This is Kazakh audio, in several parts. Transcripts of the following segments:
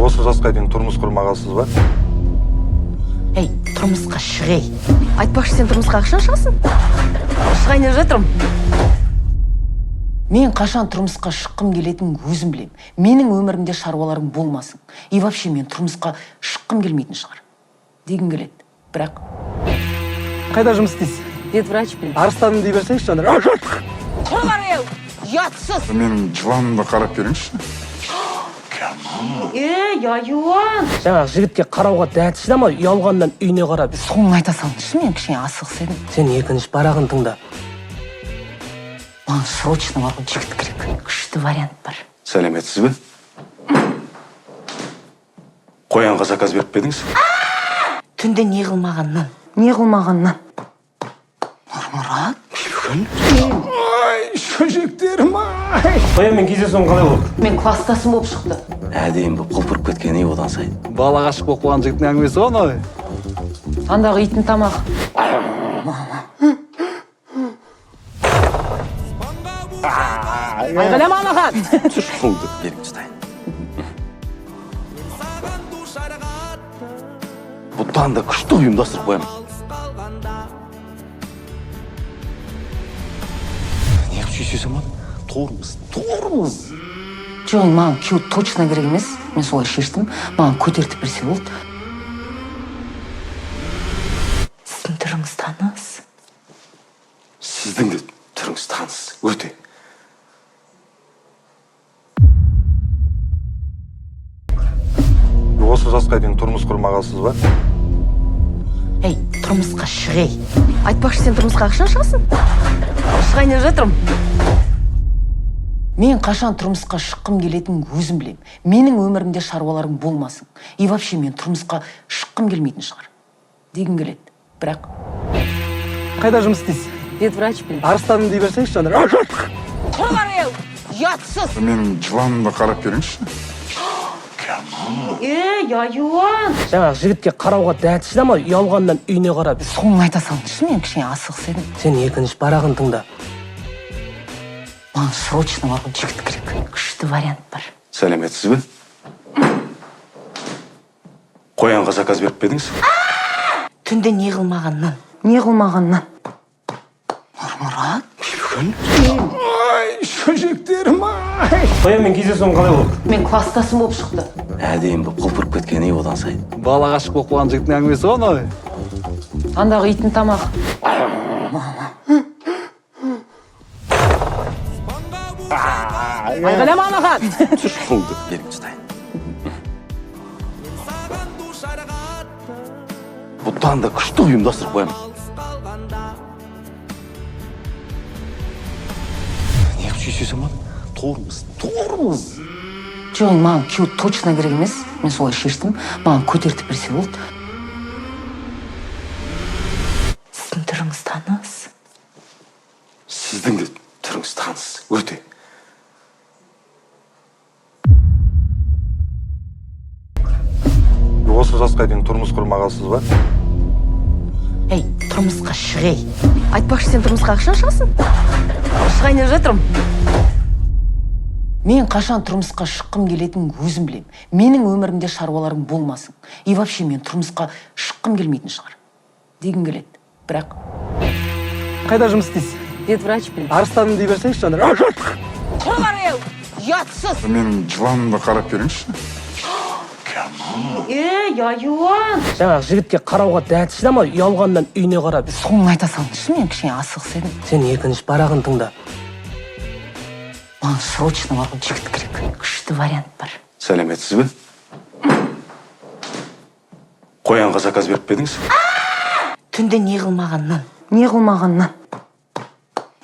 Осы жасқа дейін тұрмыс құрмағансыз ба? Ей, тұрмысқа шығ, ей. Айтпақшы, сен тұрмысқа қашан шығасың? Шығайын деп жатырмын. Мен қашан тұрмысқа шыққым келетінін өзім білем. Менің өмірімде шаруаларың болмасын. И вообще мен тұрмысқа шыққым келмейтін шығар дегім келеді. Бірақ Қайда жұмыс істейсіз? Ветврачпын. Арыстаным дей берсеңізші, ана. Ұятсыз! Менің жыланымды қарап беріңізші. Ей, аюан! Жаңағы жігітке қарауға дәті шыдамай, ұялғаннан үйіне қарап. Соны айта салыңызшы, мен кішкене асығыс едім. Сен екінші парағын тыңда. Маған срочно бар ғой жігіт керек. Күшті вариант бар. Сәлеметсіз бе? Қоянға заказ беріп пе едіңіз? Түнде не қылмағаннан? Не қылмағаннан? Нұрмұрат? Ай, шөжектерім ай! Қоянмен кездесуің қалай болды? Мен класстасым болып шықты. Әдемі болып құлпырып кеткен ей одан сайын. Бала ғашық болып қалған жігіттің әңгімесі ғой анау. Андағы иттің тамағы. Айғайлама маған! Болды, беріңіз ұстайын. Бұдан да күшті ұйымдастырып қоямын. Неғып сүйсесің оны? Тормыз, тормыз. Жоқ, маған күйеу точно керек емес. Мен солай шештім. Маған көтертіп берсе болды. Сіздің түріңіз таныс. Сіздің де түріңіз таныс, өте. Осы жасқа дейін тұрмыс құрмағансыз ба? Ей, тұрмысқа шығ, ей. Айтпақшы, сен тұрмысқа қашан шығасың? Шығайын деп жатырмын. Мен қашан тұрмысқа шыққым келетінін өзім білем. Менің өмірімде шаруаларың болмасын. И вообще мен тұрмысқа шыққым келмейтін шығар дегім келеді. Бірақ Қайда жұмыс істейсіз? Ветврачпын. Арыстаным дей берсеңізші, ана. Ұятсыз! Менің жыланымды қарап беріңізші. Ей, аюан! Жаңағы жігітке қарауға дәті шыдамай, ұялғаннан үйіне қарап. Соны айта салыңызшы, мен кішкене асығыс едім. Сен екінші парағын тыңда. Маған срочно бар ғой жігіт керек. Күшті вариант бар. Сәлеметсіз бе? Қоянға заказ беріп пе едіңіз? Түнде не қылмағаннан? Не қылмағаннан? Нұрмұрат? Ай, шөжектерім ай! Қоянмен кездесуің қалай болды? Мен класстасым болып шықты. Әдемі болып құлпырып кеткен ей одан сайын. Бала ғашық болып қалған жігіттің әңгімесі ғой анау. Андағы иттің тамағы. Айғайлама маған! Болды, беріңіз ұстайын. Бұдан да күшті ұйымдастырып қоямын. Неғып сүйсесің оны? Тормыз, тормыз. Жоқ, маған күйеу точно керек емес. Мен солай шештім. Маған көтертіп берсе болды. Сіздің түріңіз таныс. Сіздің де түріңіз таныс, өте. Осы жасқа дейін тұрмыс құрмағансыз ба? Ей, тұрмысқа шығ, ей. Айтпақшы, сен тұрмысқа қашан шығасың? Шығайын деп жатырмын. Мен қашан тұрмысқа шыққым келетінін өзім білем. Менің өмірімде шаруаларың болмасын. И вообще мен тұрмысқа шыққым келмейтін шығар дегім келеді. Бірақ Қайда жұмыс істейсіз? Ветврачпын. Арыстаным дей берсеңізші, ана. Ұятсыз! Менің жыланымды қарап беріңізші. Ей, аюан! Жаңағы жігітке қарауға дәті шыдамай, ұялғаннан үйіне қарап. Соны айта салыңызшы, мен кішкене асығыс едім. Сен екінші парағын тыңда. Маған срочно бар ғой жігіт керек. Күшті вариант бар. Сәлеметсіз бе? Қоянға заказ беріп пе едіңіз? Түнде не қылмағаннан? Не қылмағаннан?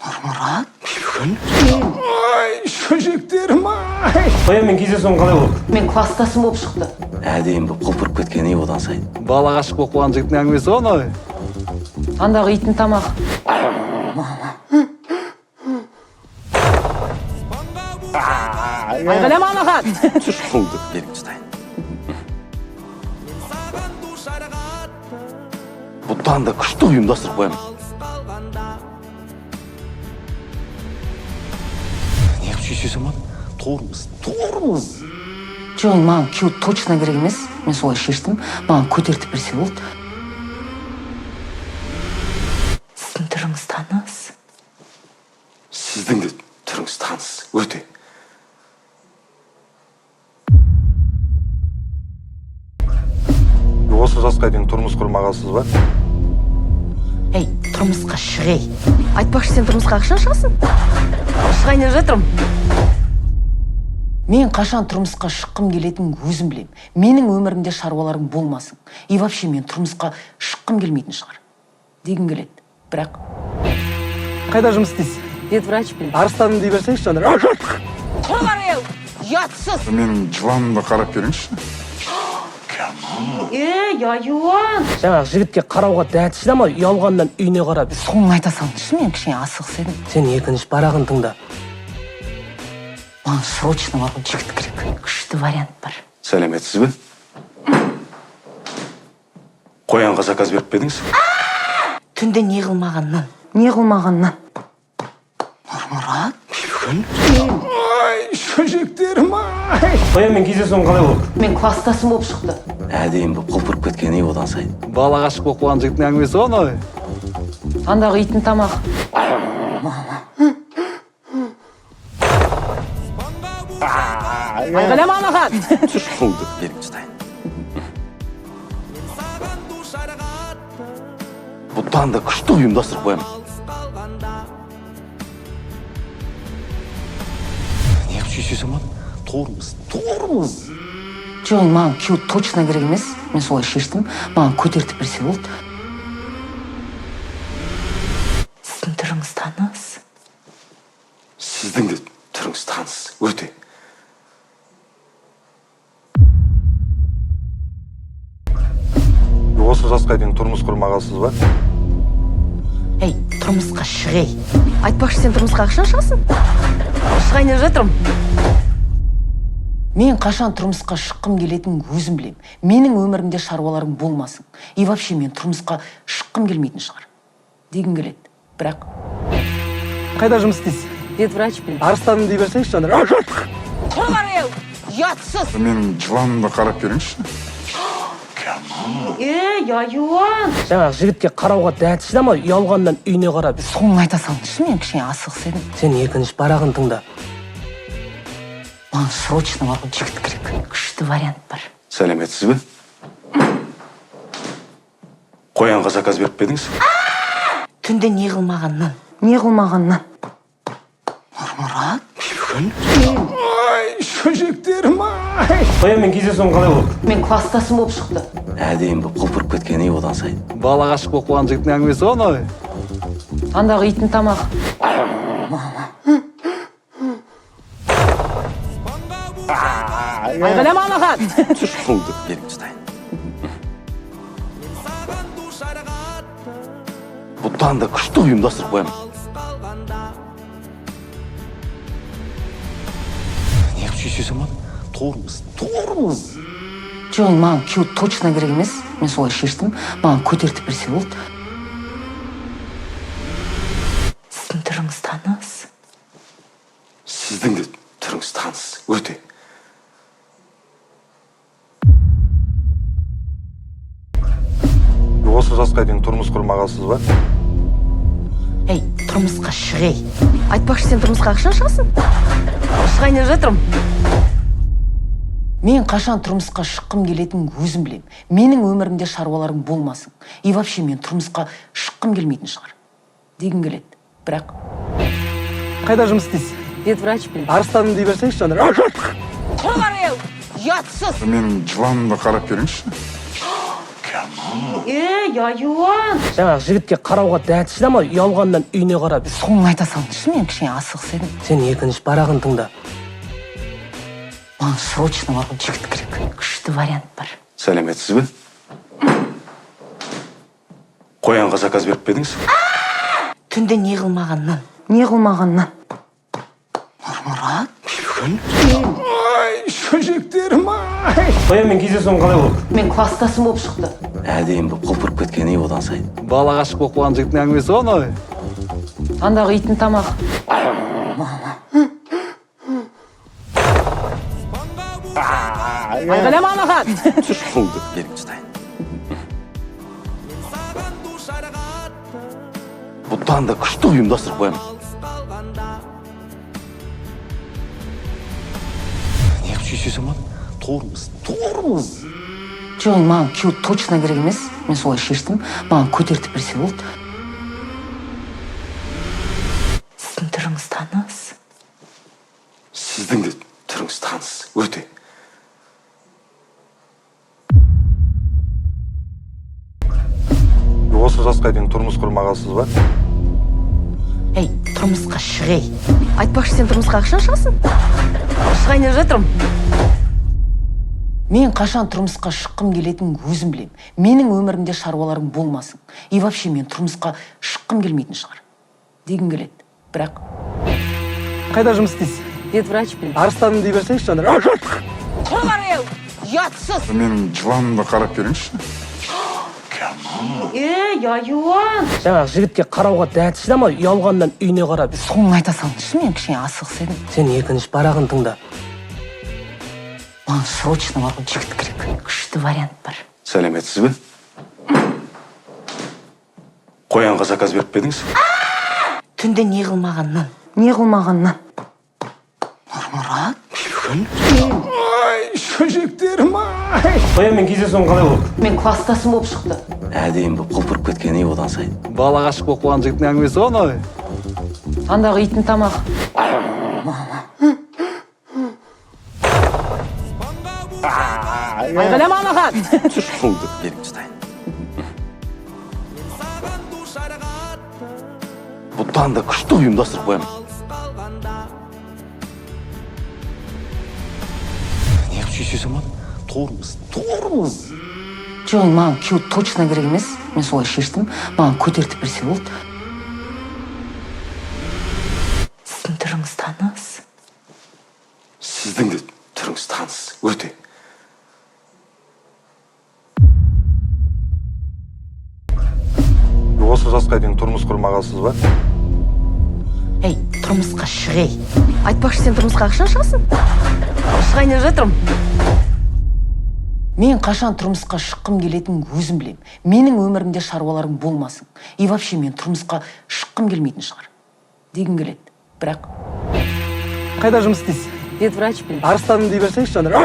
Нұрмұрат? Ай, шөжектерім ай! Қоянмен кездесуің қалай болды? Мен класстасым болып шықты. Әдемі болып құлпырып кеткен ей одан сайын. Бала ғашық болып қалған жігіттің әңгімесі ғой анау. Андағы иттің тамағы. Айғайлама маған! Болды, беріңіз ұстайын. Бұдан да күшті ұйымдастырып қоямын. Неғып сүйсесің оны? Тормыз, тормыз. Жоқ, маған күйеу точно керек емес, мен солай шештім. Маған көтертіп берсе болды. Сіздің түріңіз таныс. Сіздің де түріңіз таныс өте. Осы жасқа дейін тұрмыс құрмағансыз ба? Ей, тұрмысқа шығай. Айтпақшы, сен тұрмысқа қашан шығасың? Шығайын деп жатырмын. Мен қашан тұрмысқа шыққым келетінін өзім білем. Менің өмірімде шаруаларың болмасын. И вообще мен тұрмысқа шыққым келмейтін шығар дегім келеді, бірақ Қайда жұмыс істейсіз? Ветврач пін. Арыстаным дей берсеңізші, Жанар. Ұятсыз! Менің жыланымды қарап беріңізші. Ей, аюан! Жаңағы жігітке қарауға дәті шыдамай, ұялғаннан үйіне қарап. Соңын айта салыңызшы, мен кішкене асығыс едім. Сен екінші парағын тыңда. Маған срочно бар ғой жігіт керек. Күшті вариант бар. Сәлеметсіз бе? Қоянға заказ беріп пе едіңіз? Түнде не қылмағаннан? Не қылмағаннан? Нұрмұрат. Ай, шөжектерім ай! Қоянмен кездесуің қалай болды? Мен класстасым болып шықты. Әдейі болып құлпырып кеткен ей одан сайын. Бала ғашық болып қалған жігіттің әңгімесі ғой анау. Андағы иттің тамағы. Айғайлама маған! Қолды беріңіз ұстайын. Бұдан да күшті ұйымдастырып қоямын. Неғып сүйісе салмадың? Тормыз, тормыз. Жоқ, маған күйеу точно керек емес, мен солай шештім. Маған көтертіп берсе болды. Сіздің түріңіз таныс. Сіздің де түріңіз таныс өте. Осы жасқа дейін тұрмыс құрмағансыз ба? Ей, тұрмысқа шығай. Айтпақшы, сен тұрмысқа қашан шығасың? Шығайын деп жатырмын. Мен қашан тұрмысқа шыққым келетінін өзім білем. Менің өмірімде шаруаларың болмасын. И вообще мен тұрмысқа шыққым келмейтін шығар дегім келеді, бірақ Қайда жұмыс істейсіз? Ветврач пін. Арыстаным дей берсеңізші, Жанар. Ұятсыз! Менің жыланымды қарап беріңізші. Ей, аюан! Жаңағы жігітке қарауға дәті шыдамай, ұялғаннан үйіне қарап. Соңын айта салыңызшы, мен кішкене асығыс едім. Сен екінші парағын тыңда. Маған срочно бар ғой жігіт керек. Күшті вариант бар. Сәлеметсіз бе? Қоянға заказ беріп пе едіңіз? Түнде не қылмағаннан? Не қылмағаннан? Нұрмұрат. Ай, шөжектерім ай! Қоянмен кездесуің қалай болды? Мен класстасым болып шықты. Әдейі болып құлпырып кеткен ей одан сайын. Бала ғашық болып қалған жігіттің әңгімесі ғой анау. Андағы иттің тамағы. Айғайлама маған! Қолды беріңіз ұстайын. Бұдан да күшті ұйымдастырып қоямын. Неғып сүйісе салмадың? Тормыз, тормыз. Жоқ, маған күйеу точно керек емес, мен солай шештім. Маған көтертіп берсе болды. Сіздің түріңіз таныс. Сіздің де түріңіз таныс өте. Осы жасқа дейін тұрмыс құрмағансыз ба? Ей, тұрмысқа шығай. Айтпақшы, сен тұрмысқа қашан шығасың? Шығайын деп жатырмын. Мен қашан тұрмысқа шыққым келетінін өзім білем. Менің өмірімде шаруаларың болмасын. И вообще мен тұрмысқа шыққым келмейтін шығар дегім келеді, бірақ Қайда жұмыс істейсіз? Ветврач пін. Арыстаным дей берсеңізші, Жанар. Ұятсыз! Менің жыланымды қарап беріңізші. Ей, аюан! Жаңағы жігітке қарауға дәті шыдамай, ұялғаннан үйіне қарап. Соңын айта салыңызшы, мен кішкене асығыс едім. Сен екінші парағын тыңда. Маған срочно бар ғой жігіт керек. Күшті вариант бар. Сәлеметсіз бе? Қоянға заказ беріп пе едіңіз? Түнде не қылмағаннан? Не қылмағаннан? Нұрмұрат. Ай, шөжектерім ай! Қоянмен кездесуің қалай болды? Мен класстасым болып шықты. Әдейі болып құлпырып кеткен ей одан сайын. Бала ғашық болып қалған жігіттің әңгімесі ғой анау. Андағы иттің тамағы. Айғайлама маған. Түсір қолыңды, беліңді ұстайын. Бұдан да күшті ұйымдастырып қоямын. Неғып сүйсе салмадың? Тормоз, тормоз. Жоқ, маған күйеу точно керек емес, мен солай шештім. Маған көтертіп берсе болды. Сіздің түріңіз таныс. Сіздің де түріңіз таныс өте. Осы жасқа дейін тұрмыс құрмағансыз ба? Ей, тұрмысқа шығ, ей. Айтпақшы, сен тұрмысқа қашан шығасың? Шығайын деп жатырмын. Мен қашан тұрмысқа шыққым келетінін өзім білем. Менің өмірімде шаруаларың болмасын. И вообще мен тұрмысқа шыққым келмейтін шығар дегім келеді, бірақ. Қайда жұмыс істейсіз? Ветврачпын. Арыстаным дей берсеңізші, Жанар. Ұятсыз. Менің жыланымды қарап беріңізші. Ей, аюан. Жаңағы жігітке қарауға дәті шыдамай, ұялғаннан үйіне қарап. Соңын айта салыңызшы, мен кішкене асығыс едім. Сен екінші парағын тыңда. Маған срочно бар ғой жігіт керек. Күшті вариант бар. Сәлеметсіз бе? Қоянға заказ беріп пе едіңіз? Түнде не қылмағаннан? Не қылмағаннан? Нұрмұрат. Ай, шөжектерім ай. Қоянмен кездесуің қалай болды? Мен класстасым болып шықты. Әдемі болып құлпырып кеткен ей одан сайын. Бала ғашық болып қалған жігіттің әңгімесі ғой анау. Андағы иттің тамағы. Айғайлама маған. Түсір қолыңды, беліңді ұстайын. Бұдан да күшті ұйымдастырып қоямын. Неғып сүйсе салмадың? Тормоз, тормоз. Жоқ, маған күйеу точно керек емес, мен солай шештім. Маған көтертіп берсе болды. Сіздің түріңіз таныс. Сіздің де түріңіз таныс өте. Осы жасқа дейін тұрмыс құрмағансыз ба? Ей, тұрмысқа шығ, ей. Айтпақшы, сен тұрмысқа қашан шығасың? Шығайын деп жатырмын. Мен қашан тұрмысқа шыққым келетінін өзім білем. Менің өмірімде шаруаларың болмасын. И вообще мен тұрмысқа шыққым келмейтін шығар дегім келеді, бірақ. Қайда жұмыс істейсіз? Ветврачпын. Арыстаным дей берсеңізші, Жанар.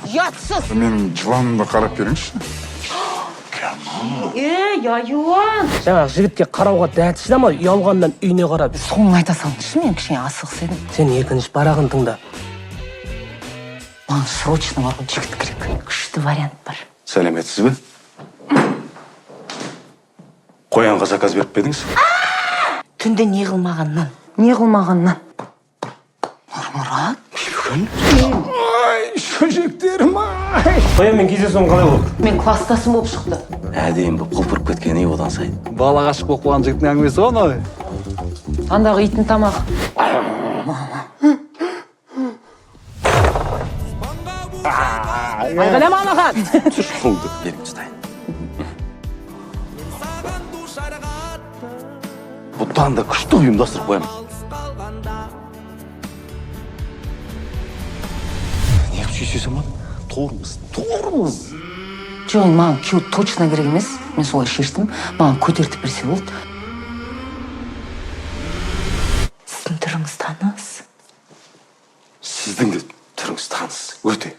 Ұятсыз. Менің жыланымды қарап беріңізші. Ей, аюан. Жаңағы жігітке қарауға дәті шыдамай, ұялғаннан үйіне қарап. Соңын айта салыңызшы, мен кішкене асығыс едім. Сен екінші парағын тыңда. Маған срочно бар ғой жігіт керек. Күшті вариант бар. Сәлеметсіз бе? Қоянға заказ беріп пе едіңіз? Түнде не қылмағаннан? Не қылмағаннан? Нұрмұрат. Ай, шөжектерім ай. Қоянмен кездесуің қалай болды? Мен класстасым болып шықты. Әдемі болып құлпырып кеткен ей одан сайын. Бала ғашық болып қалған жігіттің әңгімесі ғой анау. Андағы иттің тамағы. Айғайлама маған. Түсір қолыңды, беліңді ұстайын. Бұдан да күшті ұйымдастырып қоямын. Неғып сүйсе салмадың? Тормоз, тормоз. Жоқ, маған күйеу точно керек емес, мен солай шештім. Маған көтертіп берсе болды. Сіздің түріңіз таныс. Сіздің де түріңіз таныс өте.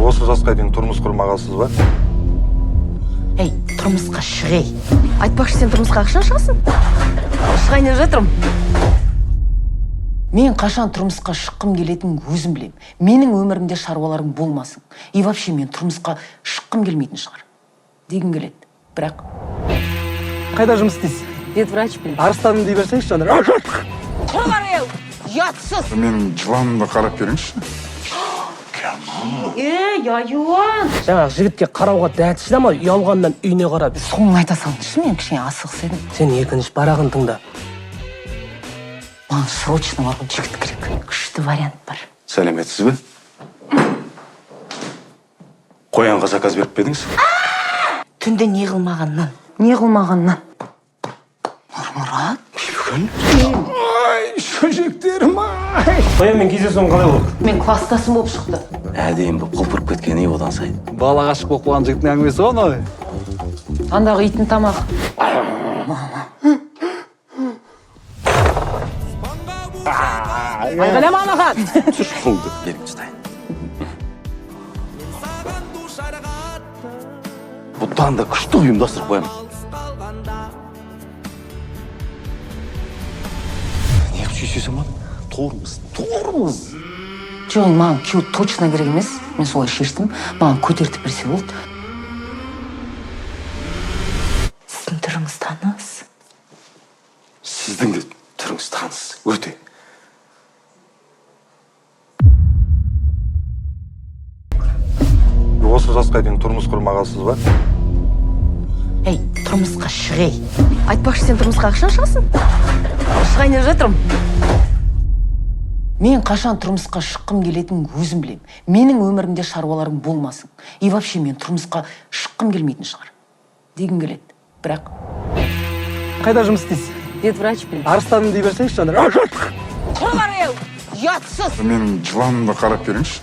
Осы жасқа дейін тұрмыс құрмағансыз ба? Ей, тұрмысқа шығ, ей. Айтпақшы, сен тұрмысқа қашан шығасың? Шығайын деп жатырмын. Мен қашан тұрмысқа шыққым келетінін өзім білем. Менің өмірімде шаруаларың болмасын. И вообще мен тұрмысқа шыққым келмейтін шығар дегім келеді, бірақ. Қайда жұмыс істейсіз? Ветврачпын. Арыстаным дей берсеңізші, Жанар. Ұятсыз. Менің жыланымды қарап беріңізші. Ей, аюан. Жаңағы жігітке қарауға дәті шыдамай, ұялғаннан үйіне қарап. Соңын айта салыңызшы, мен кішкене асығыс едім. Сен екінші парағын тыңда. Маған срочно бар ғой жігіт керек. Күшті вариант бар. Сәлеметсіз бе? Қоянға заказ беріп пе едіңіз? Түнде не қылмағаннан? Не қылмағаннан? Нұрмұрат. Ай, шөжектерім ай. Қоянмен кездесуің қалай болды? Мен класстасым болып шықты. Әдемі болып құлпырып кеткен ей одан сайын. Бала ғашық болып қалған жігіттің әңгімесі ғой анау. Андағы иттің тамағы. Айғайлама маған. Болды, беріңіз ұстайын. Бұдан да күшті ұйымдастырып қоямын. Неғып сүйісе салмадың? Тормыз, тормыз. Жоқ, маған күйеу точно керек емес. Мен солай шештім. Маған көтертіп берсе болды. Сіздің түріңіз таныс. Сіздің де түріңіз таныс, өте. Осы жасқа дейін тұрмыс құрмағансыз ба? Ей, тұрмысқа шығай. Айтпақшы, сен тұрмысқа қашан шығасың? Шығайын деп жатырмын. Мен қашан тұрмысқа шыққым келетінін өзім білем. Менің өмірімде шаруаларың болмасын. И вообще мен тұрмысқа шыққым келмейтін шығар дегім келеді. Бірақ Қайда жұмыс істейсіз? Ветврач пін. Арыстаным дей берсеңізші, Жанар. Ұятсыз! Менің жыланымды қарап беріңізші.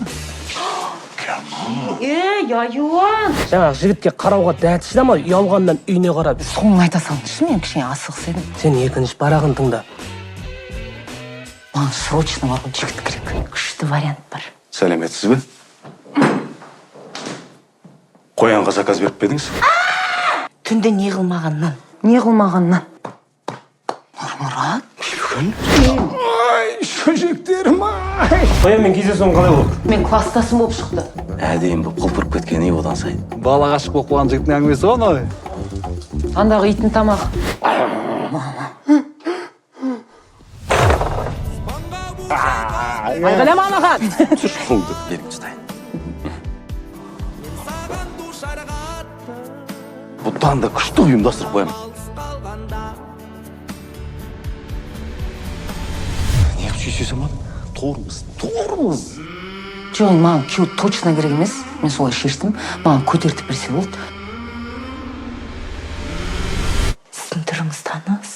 Ей, аюан! Жаңағы жігітке қарауға дәті шыдамай, ұялғаннан үйіне қарап. Соңын айта салыңызшы, мен кішкене асығыс едім. Сен екінші парағын тыңда. Маған срочно бар ғой жігіт керек. Күшті вариант бар. Сәлеметсіз бе? Қоянға заказ беріп пе едіңіз? Түнде не қылмағаннан? Не қылмағаннан? Нұрмұрат? Ай, шөжектерім ай. Қоянмен кездесуің қалай болды? Мен класстасым болып шықты. Әдемі болып құлпырып кеткен ей одан сайын. Бала ғашық болып қалған жігіттің әңгімесі ғой анау. Андағы иттің тамағы. Айғайлама маған. Болды, беріңіз ұстайын. Бұдан да күшті ұйымдастырып қоямын. Неғып сүйісе салмадың? Тормыз, тормыз. Жоқ, маған күйеу точно керек емес. Мен солай шештім. Маған көтертіп берсе болды. Сіздің түріңіз таныс.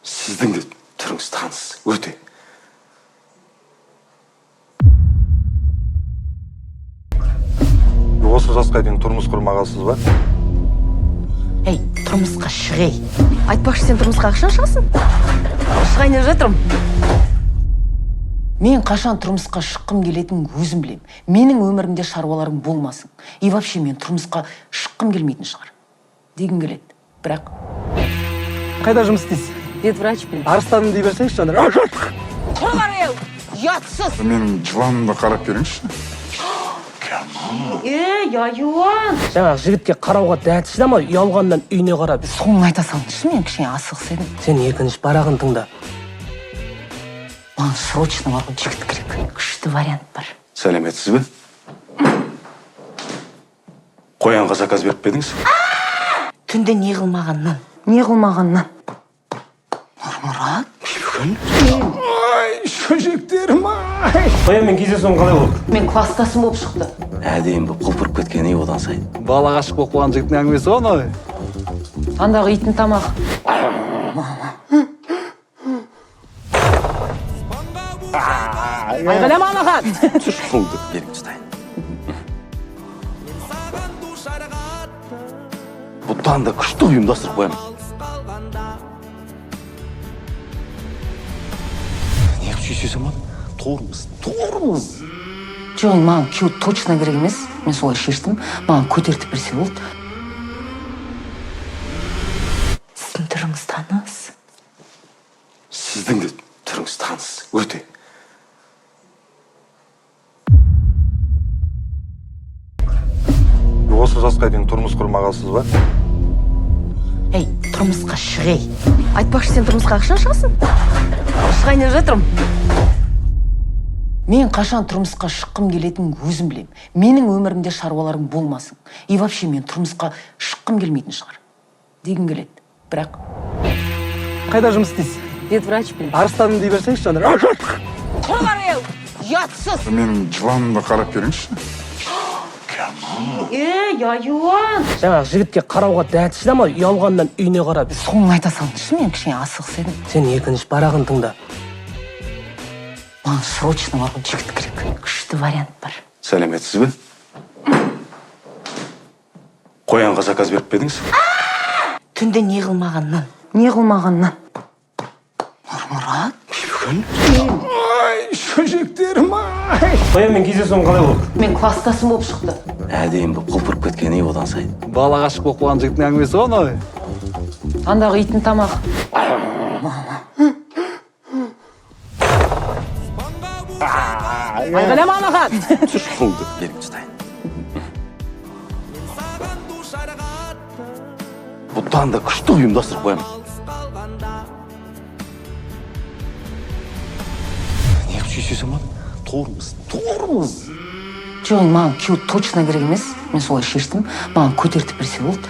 Сіздің де түріңіз таныс, өте. Осы жасқа дейін тұрмыс құрмағансыз ба? Ей, тұрмысқа шығай. Айтпақшы, сен тұрмысқа қашан шығасың? Шығайын деп жатырмын. Мен қашан тұрмысқа шыққым келетінін өзім білем. Менің өмірімде шаруаларың болмасын. И вообще мен тұрмысқа шыққым келмейтін шығар дегім келеді. Бірақ Қайда жұмыс істейсіз? Ветврач пін. Арыстаным дей берсеңізші, Жанар. Ұятсыз! Менің жыланымды қарап беріңізші. Ей, аюан! Жаңағы жігітке қарауға дәті шыдамай, ұялғаннан үйіне қарап. Соңын айта салыңызшы, мен кішкене асығыс едім. Сен екінші парағын тыңда. Маған срочно бар ғой жігіт керек. Күшті вариант бар. Сәлеметсіз бе? Қоянға заказ беріп пе едіңіз? Түнде не қылмағаннан? Не қылмағаннан? Нұрмұрат? Ай, шөжектерім ай. Қоянмен кездесуің қалай болды? Мен класстасым болып шықты. Әдемі болып құлпырып кеткен ей одан сайын. Бала ғашық болып қалған жігіттің әңгімесі ғой анау. Андағы иттің тамағы. Айғайлама маған. Болды, беріңіз ұстайын. Бұдан да күшті ұйымдастырып қоямын. Неғып сүйісе салмадың? Тормыз, тормыз. Жоқ, маған күйеу точно керек емес. Мен солай шештім. Маған көтертіп берсе болды. Сіздің түріңіз таныс. Сіздің де түріңіз таныс, өте. Осы жасқа дейін тұрмыс құрмағансыз ба? Ей, тұрмысқа шығай. Айтпақшы, сен тұрмысқа қашан шығасың? Шығайын деп жатырмын. Мен қашан тұрмысқа шыққым келетінін өзім білем. Менің өмірімде шаруаларың болмасын. И вообще мен тұрмысқа шыққым келмейтін шығар дегім келеді. Бірақ Қайда жұмыс істейсіз? Ветврач пін. Арыстаным дей берсеңізші, Жанар. Ұятсыз! Менің жыланымды қарап беріңізші. Ей, аюан! Жаңағы жігітке қарауға дәті шыдамай, ұялғаннан үйіне қарап. Соңын айта салыңызшы, мен кішкене асығыс едім. Сен екінші парағын тыңда. Маған срочно бар ғой жігіт керек. Күшті вариант бар. Сәлеметсіз бе? Қоянға заказ беріп пе едіңіз? Түнде не қылмағаннан? Не қылмағаннан? Нұрмұрат? Ай, шөжектерім ай! Қоянмен кездесуің қалай болды? Мен класстасым болып шықты. Әдейі болып құлпырып кеткен ей одан сайын. Бала ғашық болып қалған жігіттің әңгімесі ғой анау. Андағы иттің тамағы. Айғайлама маған! Болды. Беріңіз ұстайын. Бұдан да күшті ұйымдастырып қоямын. Неғып сүйісе салмадың? Тормоз, тормоз. Жоқ, маған күйеу точно керек емес. Мен солай шештім. Маған көтертіп берсе болды.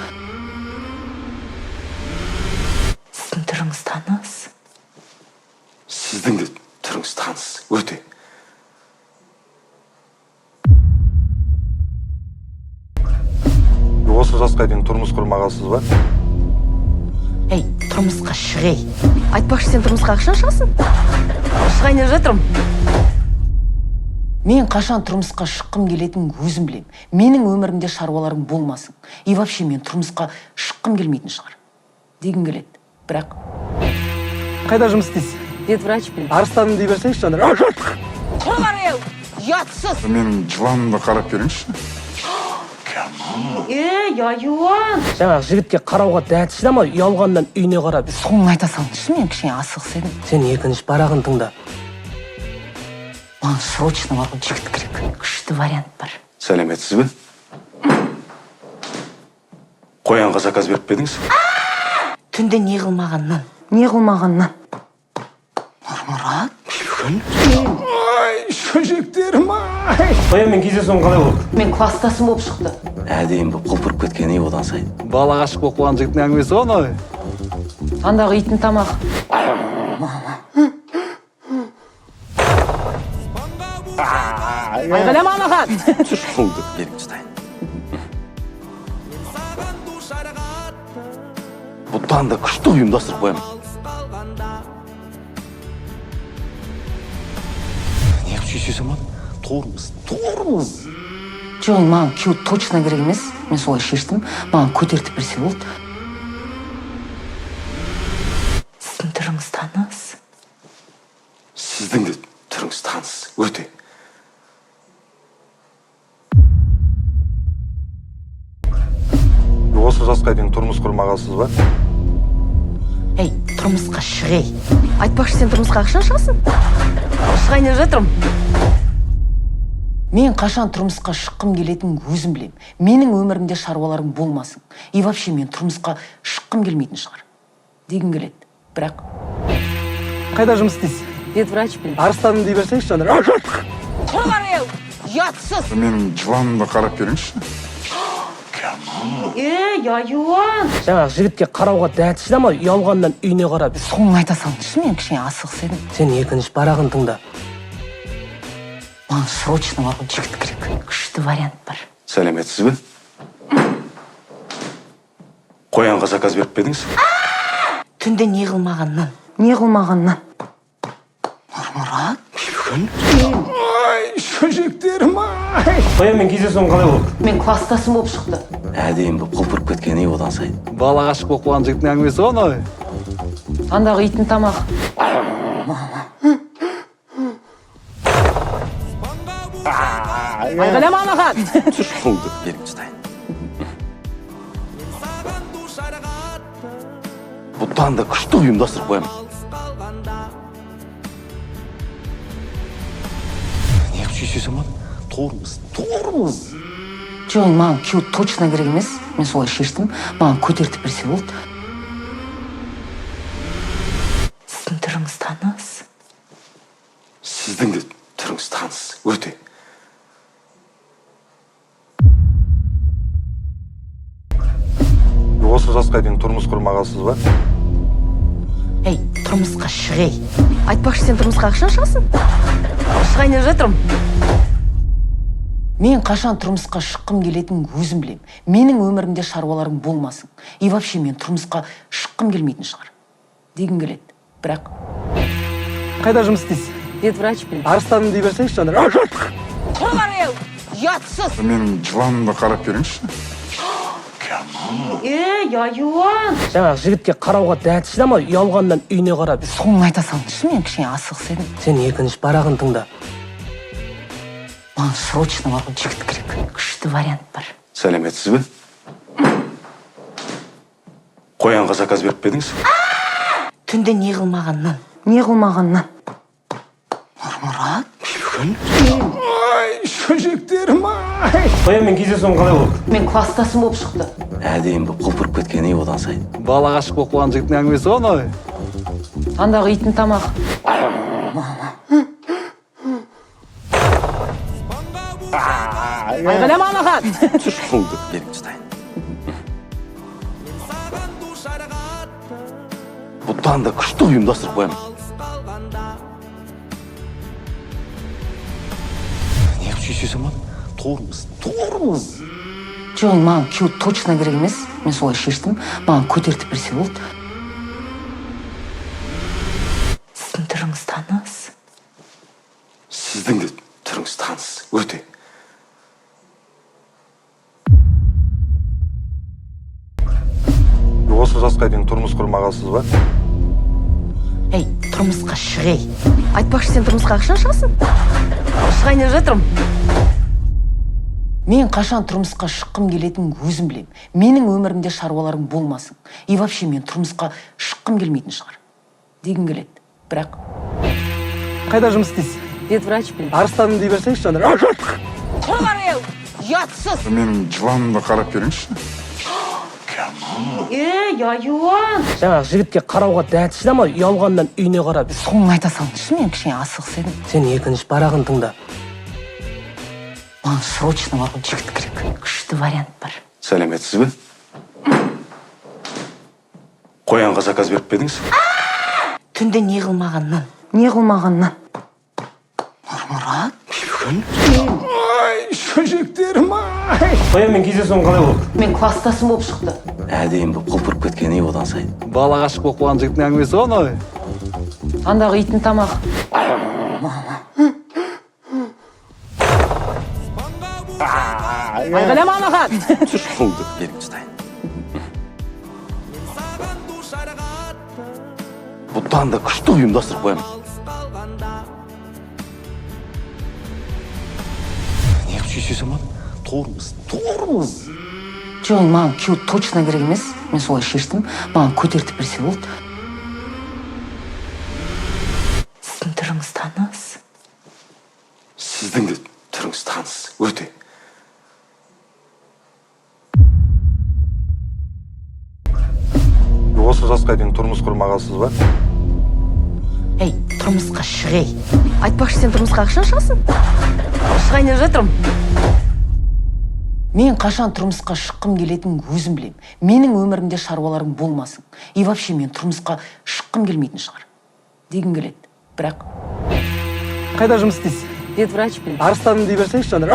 Сіздің түріңіз таныс. Сіздің де түріңіз таныс. Өте. Осы жасқа дейін тұрмыс құрмағансыз ба? Ей, тұрмысқа шығай. Айтпақшы, сен тұрмысқа қашан шығасың? Шығайын деп жатырмын. Мен қашан тұрмысқа шыққым келетінін өзім білем. Менің өмірімде шаруаларың болмасын. И вообще мен тұрмысқа шыққым келмейтін шығар дегім келеді. Бірақ Қайда жұмыс істейсіз? Ветврачпын. Арыстаным дей берсеңізші, Жанар. Ұятсыз! Менің жыланымды қарап беріңізші. Ей, аюан! Жаңағы жігітке қарауға дәті шыдамай, ұялғаннан үйіне қарап. Соңын айта салыңызшы, мен кішкене асығыс едім. Сен екінші парағын тыңда. Маған срочно бар ғой жігіт керек. Күшті вариант бар. Сәлеметсіз бе? Қоянға заказ беріп пе едіңіз? Түнде не қылмағаннан? Не қылмағаннан? Нұрмұрат? Ай, шөжектерім ай! Қоянмен кездесуің қалай болды? Мен класстасым болып шықты. Әдейі болып құлпырып кеткен ей одан сайын. Бала ғашық болып қалған жігіттің әңгімесі ғой анау. Андағы иттің тамағы. Айғайлама маған! Болды. Беріңіз ұстайын. Бұдан да күшті ұйымдастырып қоямын. Неғып сүйісе салмадың? Тормоз, тормоз. Жоқ, маған күйеу точно керек емес. Мен солай шештім. Маған көтертіп берсе болды. Сіздің түріңіз таныс. Сіздің де түріңіз таныс. Өте. Осы жасқа дейін тұрмыс құрмағансыз ба? Ей, тұрмысқа шығай. Айтпақшы, сен тұрмысқа қашан шығасың? Шығайын деп жатырмын. Мен қашан тұрмысқа шыққым келетінін өзім білем. Менің өмірімде шаруаларың болмасын. И вообще мен тұрмысқа шыққым келмейтін шығар дегім келеді. Бірақ Қайда жұмыс істейсіз? Ветврачпын. Арыстаным дей берсеңізші, Жанар. Ұятсыз! Менің жыланымды қарап беріңізші. Ей, аюан! Жаңағы жігітке қарауға дәті шыдамай, ұялғаннан үйіне қарап. Соңын айта салыңызшы, мен кішкене асығыс едім. Сен екінші парағын тыңда. Маған срочно бар ғой жігіт керек. Күшті вариант бар. Сәлеметсіз бе? Қоянға заказ беріп пе едіңіз? Түнде не қылмағаннан? Не қылмағаннан? Нұрмұрат? Ай, шөжектерім ай! Қоянмен кездесуің қалай болды? Мен класстасым болып шықты. Әдейі болып құлпырып кеткен ей одан сайын. Бала ғашық болып қалған жігіттің әңгімесі ғой анау. Андағы иттің тамағы. Айғайлама маған! Болды. Беріңіз ұстайын. Бұдан да күшті ұйымдастырып қоямын. Неғып сүйісе салмадың? Тормоз, тормоз. Жоқ, маған күйеу точно керек емес. Мен солай шештім. Маған көтертіп берсе болды. Сіздің түріңіз таныс. Сіздің де түріңіз таныс. Өте. Осы жасқа дейін тұрмыс құрмағансыз ба? Ей, тұрмысқа шығай. Айтпақшы, сен тұрмысқа қашан шығасың? Шығайын деп жатырмын. Мен қашан тұрмысқа шыққым келетінін өзім білем. Менің өмірімде шаруаларың болмасын. И вообще мен тұрмысқа шыққым келмейтін шығар дегім келеді, бірақ. Қайда жұмыс істейсіз? Ветврач пін. Арыстаным дей берсеңізші, Жанар. Ұятсыз. Менің жыланымды қарап беріңізші. Ей, аюан. Жаңағы жігітке қарауға дәті шыдамай, ұялғаннан үйіне қарап. Соңын айта салыңызшы, мен кішкене асығыс едім. Сен екінші парағын тыңда. Маған срочно бар ғой жігіт керек. Күшті вариант бар. Сәлеметсіз бе? Қоянға заказ беріп пе едіңіз? Түнде не қылмағаннан? Не қылмағаннан? Нұрмұрат. Ай, шөжектерім ай! Қоянмен кездесуің қалай болды? Мен класстасым болып шықты. Әдемі болып құлпырып кеткен ей одан сайын. Бала ғашық болып қалған жігіттің әңгімесі ғой анау. Андағы иттің тамағы. Айғайлама маған. Болды. Беріңіз ұстайын. Бұдан да күшті ұйымдастырып қоямын. Неғып шеше салмадың? Тормоз, тормоз. Жоқ, маған күйеу точно керек емес. Мен солай шештім. Маған көтертіп берсе болды. Сіздің түріңіз таныс. Сіздің де түріңіз таныс. Өте. Осы жасқа дейін тұрмыс құрмағансыз ба? Ей, тұрмысқа шығ, ей. Айтпақшы, сен тұрмысқа қашан шығасың? Шығайын деп жатырмын. Мен қашан тұрмысқа шыққым келетінін өзім білем. Менің өмірімде шаруаларың болмасын. И вообще мен тұрмысқа шыққым келмейтін шығар дегім келеді, бірақ. Қайда жұмыс істейсіз? Ветврач пін. Арыстаным дей берсеңізші, Жанар. Ұятсыз. Менің жыланымды қарап беріңізші. Ей, аюан. Жаңағы жігітке қарауға дәті шыдамай, ұялғаннан үйіне қарап. Соңын айта салыңызшы, мен кішкене асығыс едім. Сен екінші парағын тыңда. Маған срочно бар ғой жігіт керек. Күшті вариант бар. Сәлеметсіз бе? Қоянға заказ беріп пе едіңіз? Түнде не қылмағаннан? Не қылмағаннан? Нұрмұрат. Ай, шөжектерім ай! Қоянмен кездесуің қалай болды? Мен класстасым болып шықты. Әдемі болып құлпырып кеткен ей одан сайын. Бала ғашық болып қалған жігіттің әңгімесі ғой анау. Андағы иттің тамағы. Айғайлама маған. Болды. Беріңіз ұстайын. Бұдан да күшті ұйымдастырып қоямын. Неғып шеше салмадың? Тормоз, тормоз. Жоқ, маған күйеу точно керек емес. Мен солай шештім. Маған көтертіп берсе болды. Сіздің түріңіз таныс. Сіздің де түріңіз таныс. Өте. Осы жасқа дейін тұрмыс құрмағансыз ба? Ей, тұрмысқа шығ, ей. Айтпақшы, сен тұрмысқа қашан шығасың? Шығайын деп жатырмын. Мен қашан тұрмысқа шыққым келетінін өзім білем. Менің өмірімде шаруаларың болмасын. И вообще мен тұрмысқа шыққым келмейтін шығар дегім келеді, бірақ. Қайда жұмыс істейсіз? Ветврач пін. Арыстаным дей берсеңізші, Жанар.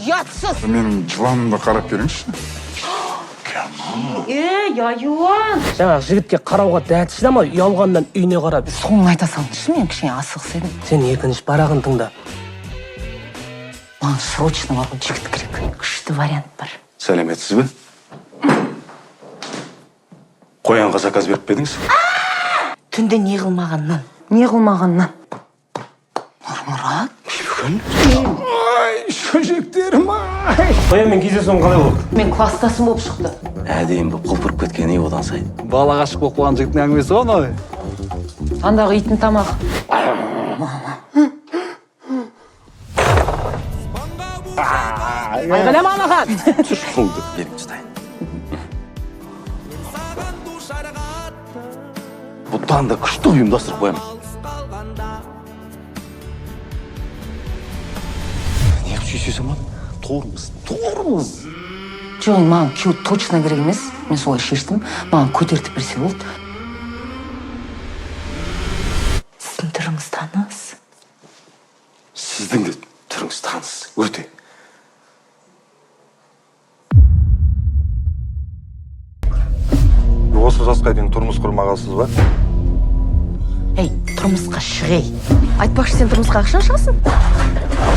Ұятсыз. Менің жыланымды қарап беріңізші. Ей, аюан. Жаңағы жігітке қарауға дәті шыдамай, ұялғаннан үйіне қарап. Соңын айта салыңызшы, мен кішкене асығыс едім. Сен екінші парағын тыңда. Маған срочно бар ғой жігіт керек. Күшті вариант бар. Сәлеметсіз бе? Қоянға заказ беріп пе едіңіз? Түнде не қылмағаннан? Не қылмағаннан? Нұрмұрат. Ай, шөжектерім ай! Қоянмен кездесуің қалай болды? Мен класстасым болып шықты. Әдемі болып құлпырып кеткен ей одан сайын. Бала ғашық болып қалған жігіттің әңгімесі ғой анау. Андағы иттің тамағы. Айғайлама маған. Болды. Беріңіз ұстайын. Бұдан да күшті ұйымдастырып қоямын. Неғып шеше салмадың? Тормоз, тормоз. Жоқ, маған күйеу точно керек емес. Мен солай шештім. Маған көтертіп берсе болды. Сіздің түріңіз таныс. Сіздің де түріңіз таныс. Өте. Осы жасқа дейін тұрмыс құрмағансыз ба? Ей, тұрмысқа шығай. Айтпақшы, сен тұрмысқа қашан шығасың?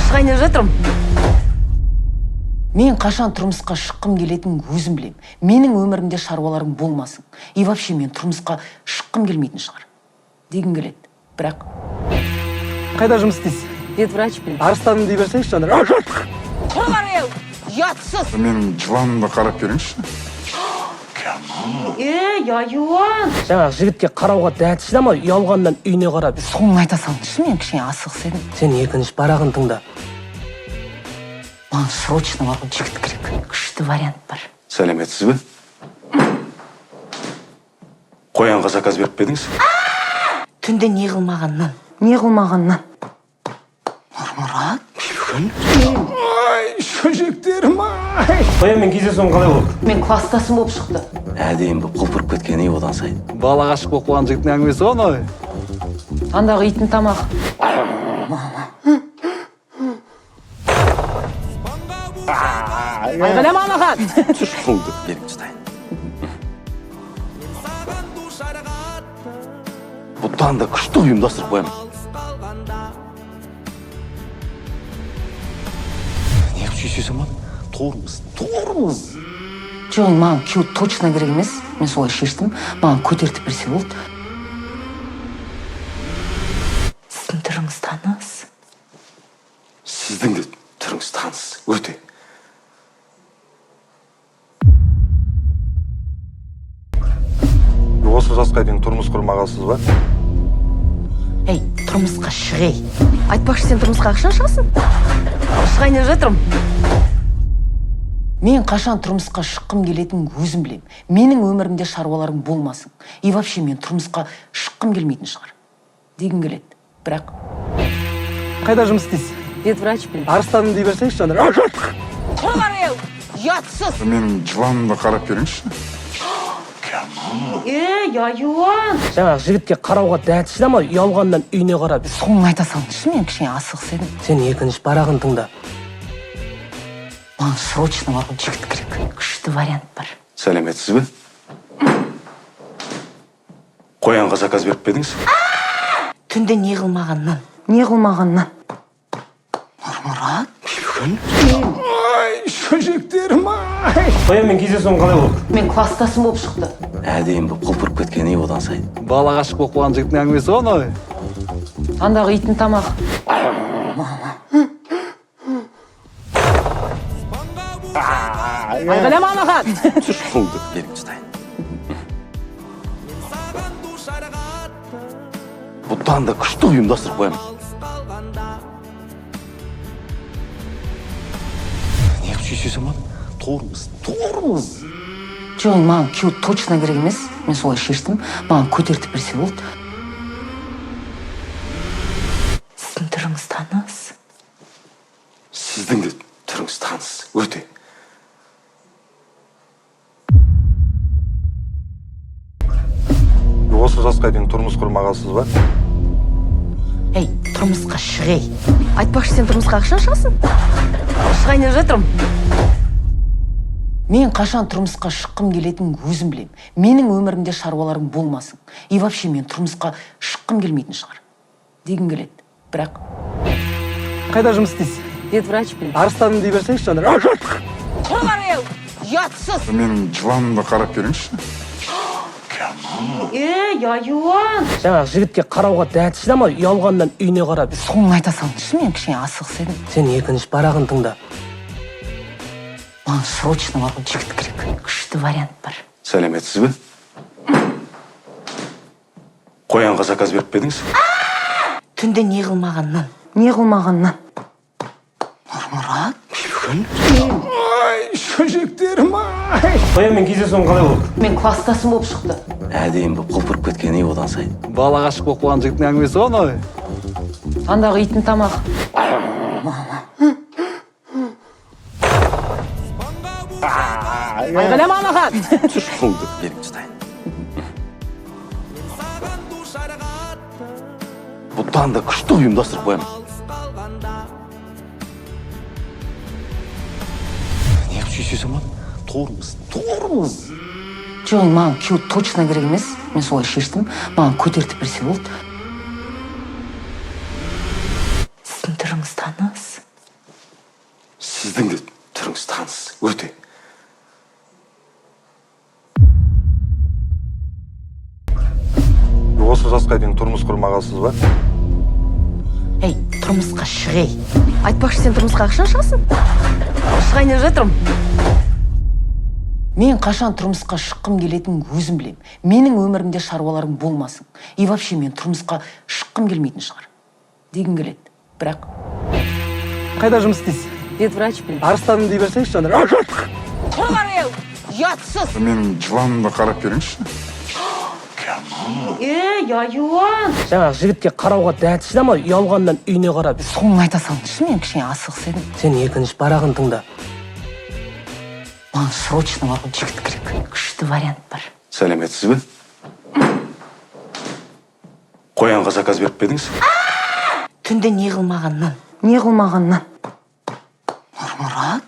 Шығайын деп жатырмын. Мен қашан тұрмысқа шыққым келетінін өзім білем. Менің өмірімде шаруаларың болмасын. И вообще мен тұрмысқа шыққым келмейтін шығар дегім келеді. Бірақ Қайда жұмыс істейсіз? Ветврач пін. Арыстаным дей берсеңізші, Жанар. Ұятсыз. Менің жыланымды қарап беріңізші. Ей, аюан. Жаңағы жігітке қарауға дәті шыдамай, ұялғаннан үйіне қарап. Соңын айта салыңызшы, мен кішкене асығыс едім. Сен екінші парағын тыңда. Маған срочно бар ғой жігіт керек. Күшті вариант бар. Сәлеметсіз бе? Қоянға заказ беріп пе едіңіз? Түнде не қылмағаннан? Не қылмағаннан? Нұрмұрат? Ай, шөжектерім ай! Қоянмен кездесуің қалай болды? Мен класстасым болып шықты. Әдейі болып құлпырып кеткен ей одан сайын. Бала ғашық болып қалған жігіттің әңгімесі ғой анау. Андағы иттің тамағы. Айғайлама маған. Болды. Беріңіз ұстайын. Бұдан да күшті ұйымдастырып қоямын. Неғып сүйсе салмадың? Тормыз, тормыз. Жоқ, маған күйеу точно керек емес. Мен солай шештім. Маған көтертіп берсе болды. Сіздің түріңіз таныс. Сіздің де түріңіз таныс. Өте. Осы жасқа дейін тұрмыс құрмағансыз ба? Ей, тұрмысқа шығай. Айтпақшы, сен тұрмысқа қашан шығасың? Шығайын деп жатырмын. Мен қашан тұрмысқа шыққым келетінін өзім білем. Менің өмірімде шаруаларың болмасын. И вообще мен тұрмысқа шыққым келмейтін шығар дегім келеді. Бірақ Қайда жұмыс істейсіз? Ветврач пін. Арыстаным дей берсеңізші, Жанар. Ұятсыз. Менің жыланымды қарап беріңізші. Ей, аюан. Жаңағы жігітке қарауға дәті шыдамай, ұялғаннан үйіне қарап. Соңын айта салыңызшы, мен кішкене асығыс едім. Сен екінші парағын тыңда. Маған срочно бар ғой жігіт керек. Күшті вариант бар. Сәлеметсіз бе? Қоянға заказ беріп пе едіңіз? Түнде не қылмағаннан? Не қылмағаннан? Нұрмұрат? Ай, шөжектерім ай! Қоянмен кездесуің қалай болды? Мен класстасым болып шықты. Әдейі болып құлпырып кеткен ей одан сайын. Бала ғашық болып қалған жігіттің әңгімесі ғой анау. Андағы иттің тамағы. Айғайлама маған. Болды. Беріңіз ұстайын. Бұдан да күшті ұйымдастырып қоямын. Неғып сүйсе салмадың? Тормыз, тормыз. Жоқ, маған күйеу точно керек емес. Мен солай шештім. Маған көтертіп берсе болды. Сіздің түріңіз таныс. Сіздің де түріңіз таныс. Өте. Осы жасқа дейін тұрмыс құрмағансыз ба? Ей, тұрмысқа шығай. Айтпақшы, сен тұрмысқа қашан шығасың? Шығайын деп жатырмын. Мен қашан тұрмысқа шыққым келетінін өзім білем. Менің өмірімде шаруаларың болмасын. И вообще мен тұрмысқа шыққым келмейтін шығар дегім келеді. Бірақ Қайда жұмыс істейсіз? Ветврач пін. Арыстаным дей берсеңізші, Жанар. Ұятсыз. Менің жыланымды қарап беріңізші. Ей, аюан. Жаңағы жігітке қарауға дәті шыдамай, ұялғаннан үйіне қарап. Соңын айта салыңызшы, мен кішкене асығыс едім. Сен екінші парағын тыңда. Маған срочно бар ғой жігіт керек. Күшті вариант бар. Сәлеметсіз бе? Қоянға заказ беріп пе едіңіз? Түнде не қылмағаннан? Не қылмағаннан? Нұрмұрат? Ай, шөжектерім ай! Қоянмен кездесуің қалай болды? Мен класстасым болып шықты. Әдейі болып құлпырып кеткен ей одан сайын. Бала ғашық болып қалған жігіттің әңгімесі ғой анау. Андағы иттің тамағы. Айғайлама маған. Болды. Беріңіз ұстайын. Бұдан да күшті ұйымдастырып қоямын. Тормоз. Жоқ, маған күйеу точно керек емес, мен солай шештім. Маған көтертіп берсе болды. Сіздің түріңіз таныс. Сіздің де түріңіз таныс өте. Осы жасқа дейін тұрмыс құрмағансыз ба? Ей, тұрмысқа шығай. Айтпақшы, сен тұрмысқа қашан шығасың? Шығайын деп жатырмын. Мен қашан тұрмысқа шыққым келетінін өзім білем. Менің өмірімде шаруаларың болмасын. И вообще мен тұрмысқа шыққым келмейтін шығар дегім келеді, бірақ Қайда жұмыс істейсіз? Ветврач пін. Арыстаным дей берсеңізші, Жанар. Ұятсыз! Менің жыланымды қарап беріңізші. Ей, аюан! Жаңағы жігітке қарауға дәті шыдамай, ұялғаннан үйіне қарап. Соңын айта салыңызшы, мен кішкене асығыс едім. Сен екінші парағын тыңда. Маған срочно бар ғой жігіт керек. Күшті вариант бар. Сәлеметсіз бе? Қоянға заказ беріп пе едіңіз? Түнде не қылмағаннан? Не қылмағаннан? Нұрмұрат?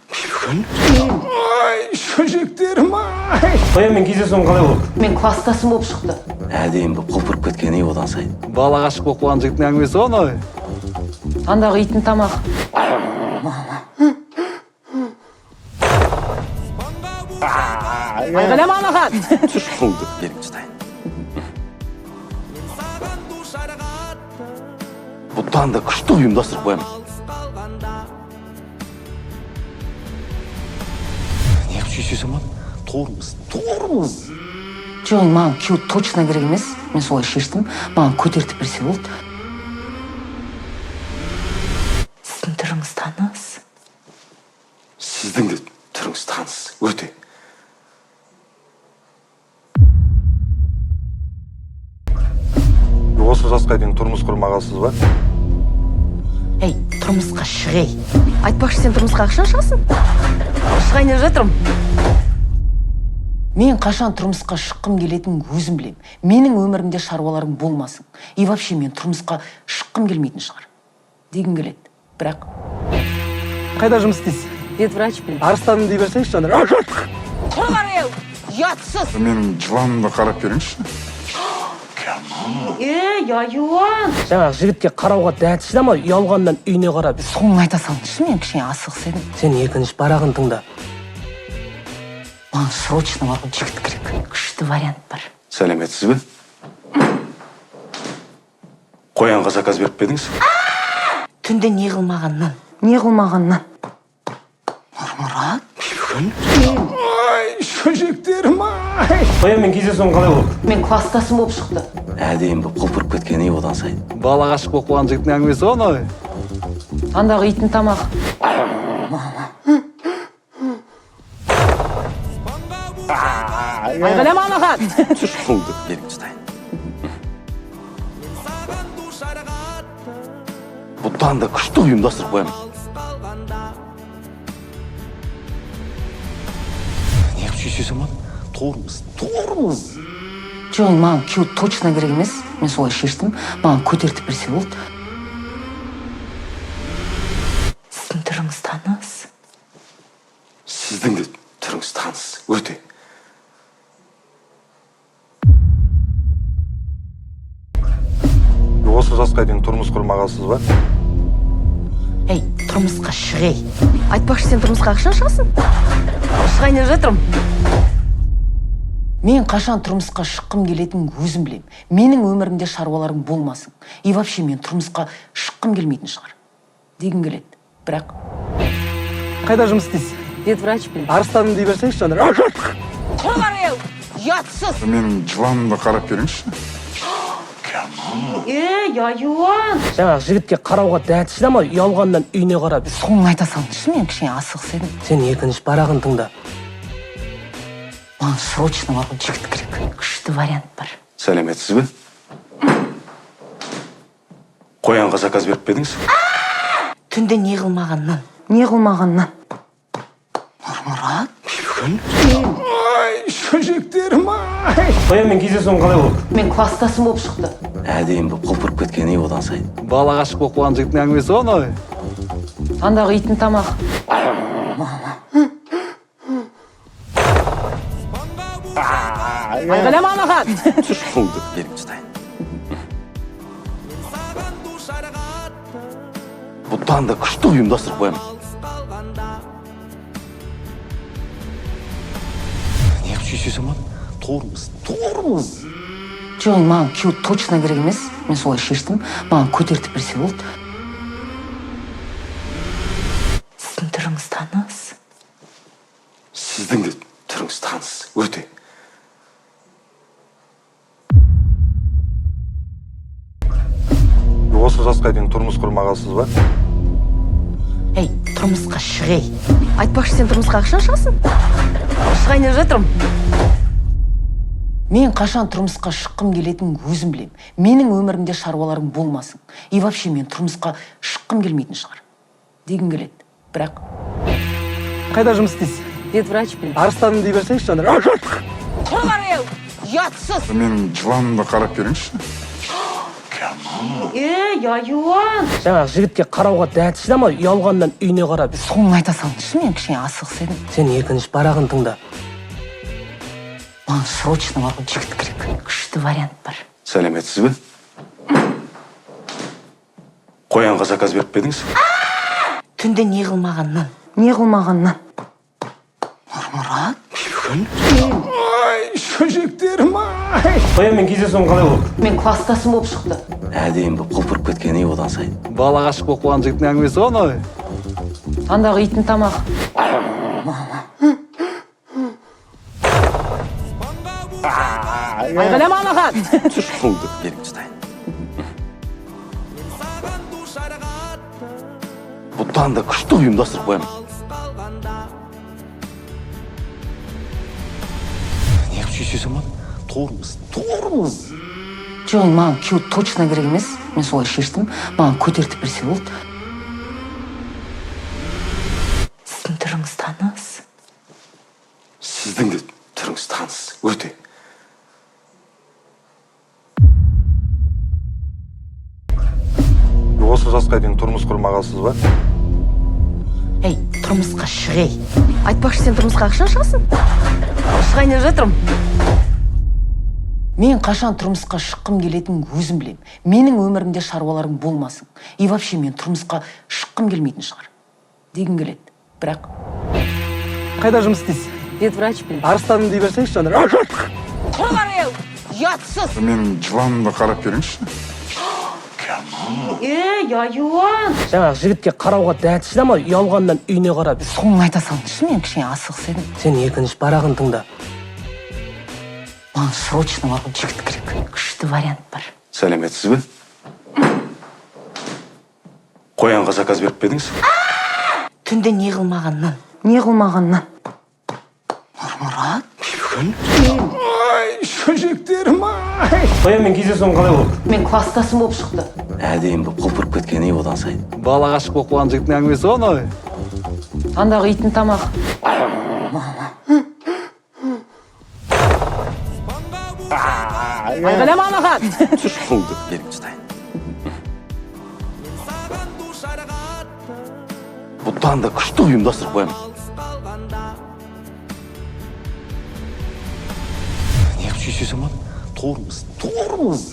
Ай, шөжектерім ай! Қоянмен кездесуің қалай болды? Мен класстасым болып шықты. Әдемі болып құлпырып кеткен ей одан сайын. Бала ғашық болып қалған жігіттің әңгімесі ғой анау. Андағы иттің тамағы. Айғайлама маған! Түсір қолыңды, беліңді ұстайын. Бұдан да күшті ұйымдастырып қоямын. Неғып сүйсе салмадың? Тормоз, тормоз. Жоқ, маған күйеу точно керек емес, мен солай шештім. Маған көтертіп берсе болды. Сіздің түріңіз таныс. Сіздің де түріңіз таныс өте. Осы жасқа дейін тұрмыс құрмағансыз ба? Ей, тұрмысқа шығай. Айтпақшы, сен тұрмысқа қашан шығасың? Шығайын деп жатырмын. Мен қашан тұрмысқа шыққым келетінін өзім білем. Менің өмірімде шаруаларың болмасын. И вообще мен тұрмысқа шыққым келмейтін шығар дегім келеді, бірақ Қайда жұмыс істейсіз? Ветврач пін. Арыстаным дей берсеңізші, Жанар. Ұятсыз! Менің жыланымды қарап беріңізші. Ей, аюан! Жаңағы жігітке қарауға дәті шыдамай, ұялғаннан үйіне қарап. Соңын айта салыңызшы, мен кішкене асығыс едім. Сен екінші парағын тыңда. Маған срочно бар ғой жігіт керек. Күшті вариант бар. Сәлеметсіз бе? Қоянға заказ беріп пе едіңіз? Түнде не қылмағаннан? Не қылмағаннан? Нұрмұрат? Ай, шөжектерім ай! Қоянмен кездесуің қалай болды? Мен класстасым болып шықты. Әдемі болып құлпырып кеткен ей одан сайын. Бала ғашық болып қалған жігіттің әңгімесі ғой анау. Андағы иттің тамағы. Айғайлама маған! Түсір қолыңды, беліңді ұстайын. Бұдан да күшті ұйымдастырып қоямын. Неғып сүйсе салмадың? Тормоз, тормоз. Жоқ, маған күйеу точно керек емес, мен солай шештім. Маған көтертіп берсе болды. Сіздің түріңіз таныс. Сіздің де түріңіз таныс өте. Осы жасқа дейін тұрмыс құрмағансыз ба? Ей, тұрмысқа шығай. Айтпақшы, сен тұрмысқа қашан шығасың? Шығайын деп жатырмын. Мен қашан тұрмысқа шыққым келетінін өзім білем. Менің өмірімде шаруаларың болмасын. И вообще мен тұрмысқа шыққым келмейтін шығар дегім келеді, бірақ Қайда жұмыс істейсіз? Ветврач пін. Арыстаным дей берсеңізші, Жанар. Ұятсыз! Менің жыланымды қарап беріңізші. Ей, аюан! Жаңағы жігітке қарауға дәті шыдамай, ұялғаннан үйіне қарап. Соңын айта салыңызшы, мен кішкене асығыс едім. Сен екінші парағын тыңда. Маған срочно бар ғой жігіт керек. Күшті вариант бар. Сәлеметсіз бе? Қоянға заказ беріп пе едіңіз? Түнде не қылмағаннан? Не қылмағаннан? Нұрмұрат? Ай, шөжектерім ай! Қоянмен кездесуің қалай болды? Мен класстасым болып шықты. Әдемі болып құлпырып кеткен ей одан сайын. Бала ғашық болып қалған жігіттің әңгімесі ғой анау. Андағы иттің тамағы. Айғайлама маған. Түсірші қолыңды, беліңді ұстайын. Бұдан да күшті ұйымдастырып қоямын. Неғып сүйісе салмадың? Тормоз, тормоз. Жоқ, маған күйеу точно керек емес, мен солай шештім. Маған көтертіп берсе болды. Сіздің түріңіз таныс. Сіздің де түріңіз таныс өте. Осы жасқа дейін тұрмыс құрмағансыз ба? Ей, тұрмысқа шығ, ей. Айтпақшы, сен тұрмысқа қашан шығасың? Шығайын деп жатырмын. Мен қашан тұрмысқа шыққым келетінін өзім білем. Менің өмірімде шаруаларың болмасын. И вообще мен тұрмысқа шыққым келмейтін шығар дегім келеді, бірақ. Қайда жұмыс істейсіз? Ветврачпын. Арыстаным дей берсеңізші, Жанар. Ұятсыз! Менің жыланымды қарап беріңізші. Ей, аюан! Жаңағы жігітке қарауға дәті шыдамай, ұялғаннан үйіне қарап. Соңын айта салыңызшы, мен кішкене асығыс едім. Сен екінші парағын тыңда. Маған срочно бар ғой жігіт керек. Күшті вариант бар. Сәлеметсіз бе? Қоянға заказ беріп пе едіңіз? Түнде не қылмағаннан? Не қылмағаннан? Нұрмұрат. Ай, шөжектерім ай! Қоянмен кездесуім қалай болды? Мен класстасым болып шықты. Әдемі болып құлпырып кеткен ей одан сайын. Бала ғашық болып қалған жігіттің әңгімесі ғой анау. Андағы иттің тамағы. Айғайлама маған. Түсірші қолыңды, беліңді ұстайын. Бұдан да күшті ұйымдастырып қоямын. Неғып сүйісе салмадың? Тормоз, тормоз. Жоқ, маған күйеу точно керек емес, мен солай шештім. Маған көтертіп берсе болды. Сіздің түріңіз таныс. Сіздің де түріңіз таныс өте. Осы жасқа дейін тұрмыс құрмағансыз ба? Ей, тұрмысқа шығ, ей. Айтпақшы, сен тұрмысқа қашан шығасың? Шығайын деп жатырмын. Мен қашан тұрмысқа шыққым келетінін өзім білем. Менің өмірімде шаруаларың болмасын. И вообще мен тұрмысқа шыққым келмейтін шығар дегім келеді, бірақ. Қайда жұмыс істейсіз? Ветврачпын. Арыстаным дей берсеңізші, Жанар. Ұятсыз! Менің жыланымды қарап беріңізші. Ей, аюан! Жаңағы жігітке қарауға дәті шыдамай, ұялғаннан үйіне қарап. Соңын айта салыңызшы, мен кішкене асығыс едім. Сен екінші парағын тыңда. Маған срочно бар ғой жігіт керек. Күшті вариант бар. Сәлеметсіз бе? Қоянға заказ беріп пе едіңіз? Түнде не қылмағаннан? Не қылмағаннан? Нұрмұрат. Ай, шөжектерім ай! Қоянмен кездесуім қалай болды? Мен класстасым болып шықты. Әдемі болып құлпырып кеткен ей одан сайын. Бала ғашық болып қалған жігіттің әңгімесі ғой анау. Андағы иттің тамағы. Айғайлама маған. Түсірші қолыңды, беліңді ұстайын. Бұдан да күшті ұйымдастырып қоямын. Неғып сүйісе салмадың? Тормоз, тормоз.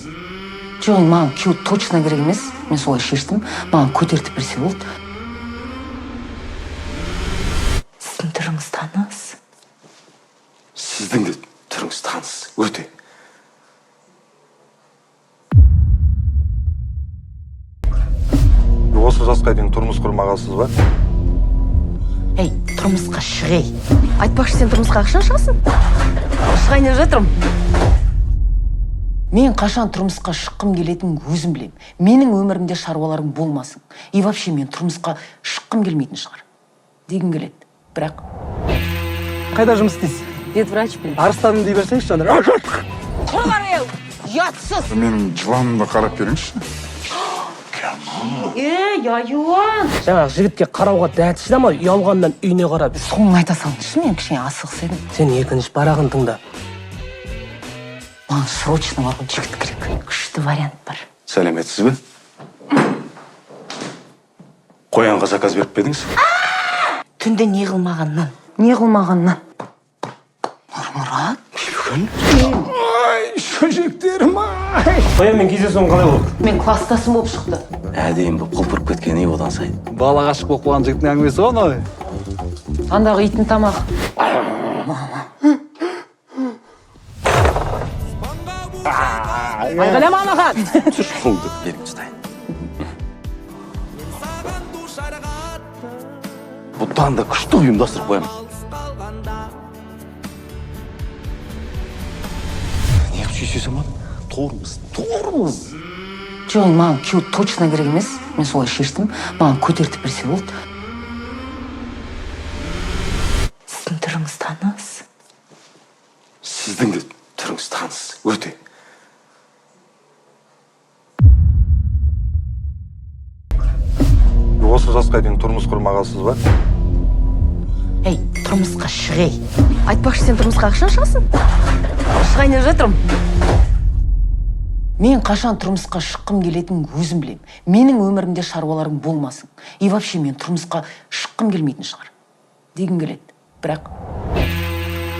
Жоқ, маған күйеу точно керек емес, мен солай шештім. Маған көтертіп берсе болды. Сіздің түріңіз таныс. Сіздің де түріңіз таныс өте. Осы жасқа дейін тұрмыс құрмағансыз ба? Ей, тұрмысқа шығ, ей. Айтпақшы, сен тұрмысқа қашан шығасың? Шығайын деп жатырмын. Мен қашан тұрмысқа шыққым келетінін өзім білем. Менің өмірімде шаруаларың болмасын. И вообще мен тұрмысқа шыққым келмейтін шығар дегім келеді, бірақ. Қайда жұмыс істейсіз? Ветврачпын. Арыстаным дей берсеңізші, Жанар. Ұятсыз! Менің жыланымды қарап беріңізші. Ей, аюан! Жаңағы жігітке қарауға дәті шыдамай, ұялғаннан үйіне қарап. Соңын айта салыңызшы, мен кішкене асығыс едім. Сен екінші парағын тыңда. Маған срочно бар ғой жігіт керек. Күшті вариант бар. Сәлеметсіз бе? Қоянға заказ беріп пе едіңіз? Түнде не қылмағаннан? Не қылмағаннан? Нұрмұрат. Бибігүл. Шөжектерім ай! Қоянмен кездесуің қалай болды? Мен класстасым болып шықты. Әдемі болып құлпырып кеткен ей одан сайын. Бала ғашық болып қалған жігіттің әңгімесі ғой анау. Андағы иттің тамағы. Айғайлама маған. Болды, беріп ұстайын. Бұдан да күшті ұйымдастырып қоямын. Неғып шеше салмадың? Тормоз, тормоз. Жоқ, маған күйеу точно керек емес. Мен солай шештім. Маған көтертіп берсе болды. Сіздің түріңіз таныс. Сіздің де түріңіз таныс, өте. Осы жасқа дейін тұрмыс құрмағансыз ба? Ей, тұрмысқа шығ, ей. Айтпақшы, сен тұрмысқа қашан шығасың? Шығайын деп жатырмын. Мен қашан тұрмысқа шыққым келетінін өзім білем. Менің өмірімде шаруаларың болмасын. И вообще мен тұрмысқа шыққым келмейтін шығар дегім келеді. Бірақ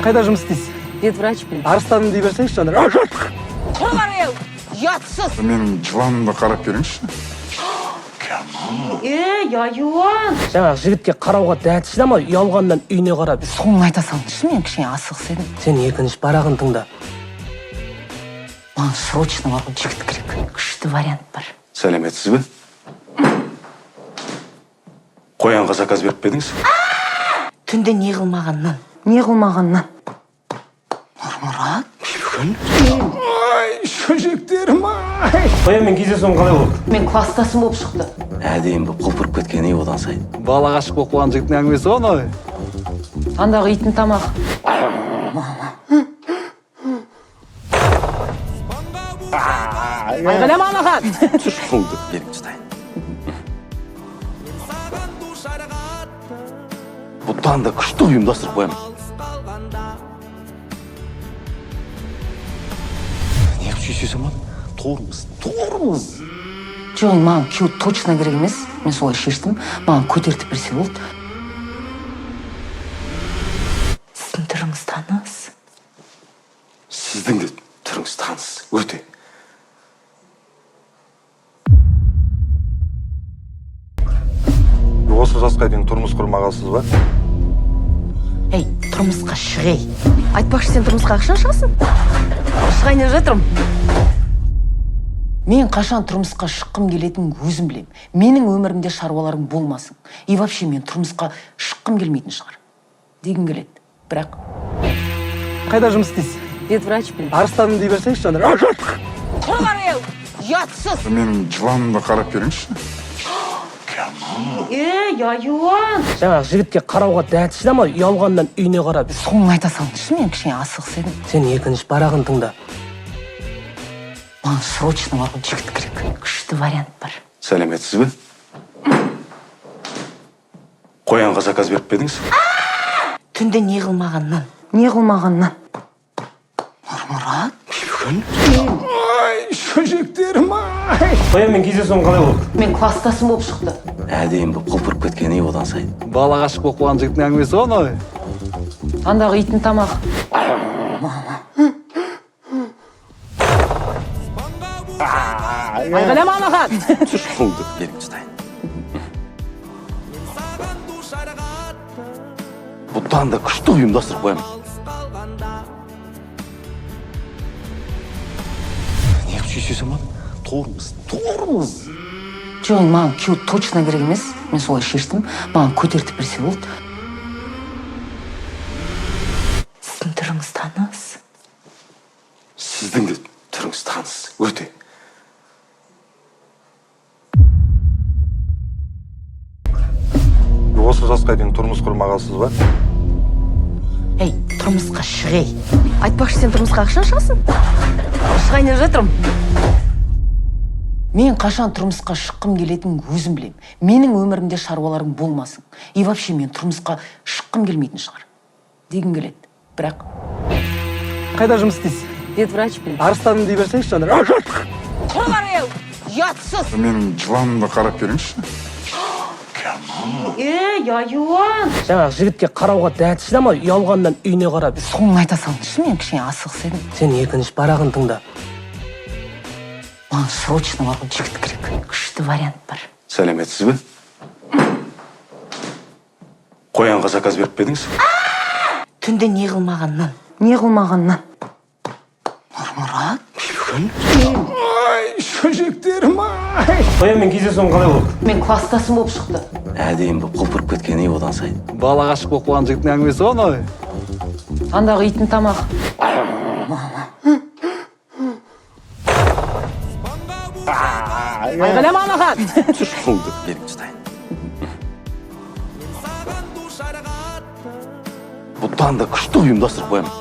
Қайда жұмыс істейсіз? Ветврачпын. Арыстаным дей берсеңізші, Жанар. Ұятсыз. Менің жыланымды қарап беріңізші. Ей, аюан. Жаңағы жігітке қарауға дәті шыдамай, ұялғаннан үйіне қарап. Соны айта салыңызшы, мен кішкене асығыс едім. Сен екінші парағын тыңда. Маған срочно бар ғой жігіт керек. Күшті вариант бар. Сәлеметсіз бе? Қоянға заказ беріп пе едіңіз? Түнде не қылмағаннан? Не қылмағаннан? Нұрмұрат? Ай, шөжектерім ай! Қоянмен кездесуің қалай болды? Мен класстасым болып шықты. Әдемі болып құлпырып кеткен ей одан сайын. Бала ғашық болып қалған жігіттің әңгімесі ғой анау. Андағы иттің тамағы. Айғайлама маған. Болды, беріп ұстайын. Бұдан да күшті ұйымдастырып қоямын. Неғып шеше салмадың? Тормоз, тормоз. Жоқ, маған күйеу точно керек емес. Мен солай шештім. Маған көтертіп берсе болды. Сіздің түріңіз таныс. Сіздің де түріңіз таныс, өте. Осы жасқа дейін тұрмыс құрмағансыз ба? Ей, тұрмысқа шығ, ей. Айтпақшы, сен тұрмысқа қашан шығасың? Шығайын деп жатырмын. Мен қашан тұрмысқа шыққым келетінін өзім білем. Менің өмірімде шаруаларың болмасын. И вообще мен тұрмысқа шыққым келмейтін шығар дегім келеді. Бірақ Қайда жұмыс істейсіз? Ветврачпын. Арыстаным дей берсеңізші, Жанар. Ұятсыз. Менің жыланымды қарап беріңізші. Ей, аюан. Жаңағы жігітке қарауға дәті шыдамай, ұялғаннан үйіне қарап. Соны айта салыңызшы, мен кішкене асығыс едім. Сен екінші парағын тыңда. Маған срочно бар ғой жігіт керек. Күшті вариант бар. Сәлеметсіз бе? Қоянға заказ беріп пе едіңіз? Түнде не қылмағаннан? Не қылмағаннан? Нұрмұрат? Ай, шөжектерім ай! Қоянмен кездесуің қалай болды? Мен класстасым болып шықты. Әдемі болып құлпырып кеткен ей одан сайын. Бала ғашық болып қалған жігіттің әңгімесі ғой анау. Андағы иттің тамағы. Айғайлама маған. Болды, беріп ұстайын. Бұдан да күшті ұйымдастырып қоямын. Неғып шеше салмадың? Тормоз, тормоз. Жоқ, маған күйеу точно керек емес. Мен солай шештім. Маған көтертіп берсе болды. Сіздің түріңіз таныс. Сіздің де түріңіз таныс, өте. Осы жасқа дейін тұрмыс құрмағансыз ба? Ей, тұрмысқа шығ, ей. Айтпақшы, сен тұрмысқа қашан шығасың? Шығайын деп жатырмын. Мен қашан тұрмысқа шыққым келетінін өзім білем. Менің өмірімде шаруаларың болмасын. И вообще мен тұрмысқа шыққым келмейтін шығар дегім келеді. Бірақ Қайда жұмыс істейсіз? Ветврачпын. Арыстаным дей берсеңізші, Жанар. Ұятсыз. Менің жыланымды қарап беріңізші. Ей, аюан. Жаңағы жігітке қарауға дәті шыдамай, ұялғаннан үйіне қарап. Соны айта салыңызшы, мен кішкене асығыс едім. Сен екінші парағын тыңда. Маған срочно бар ғой, жігіт керек. Күшті вариант бар. Сәлеметсіз бе? Қоянға заказ беріп пе едіңіз? Түнде не қылмағаннан? Не қылмағаннан? Нұрмұрат. Ай, шөжектерім ай. Қоянмен кездесуің қалай болды? Мен класстасым болып шықты. Әдейі болып құлпырып кеткен ей одан сайын. Бала ғашық болып қалған жігіттің әңгімесі ғой мынау. Андағы иттің тамағы. Айғайлама маған. Түсір қолыңды, беріп ұстайын. Бұдан да күшті ұйымдастырып қоямын.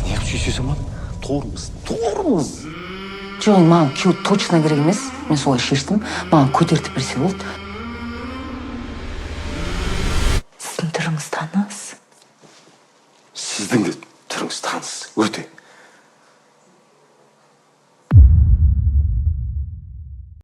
Неғып сүйісе салмадың? Тормоз, тормоз. Жоқ, маған күйеу точно керек емес. Мен солай шештім. Маған көтертіп берсе болды.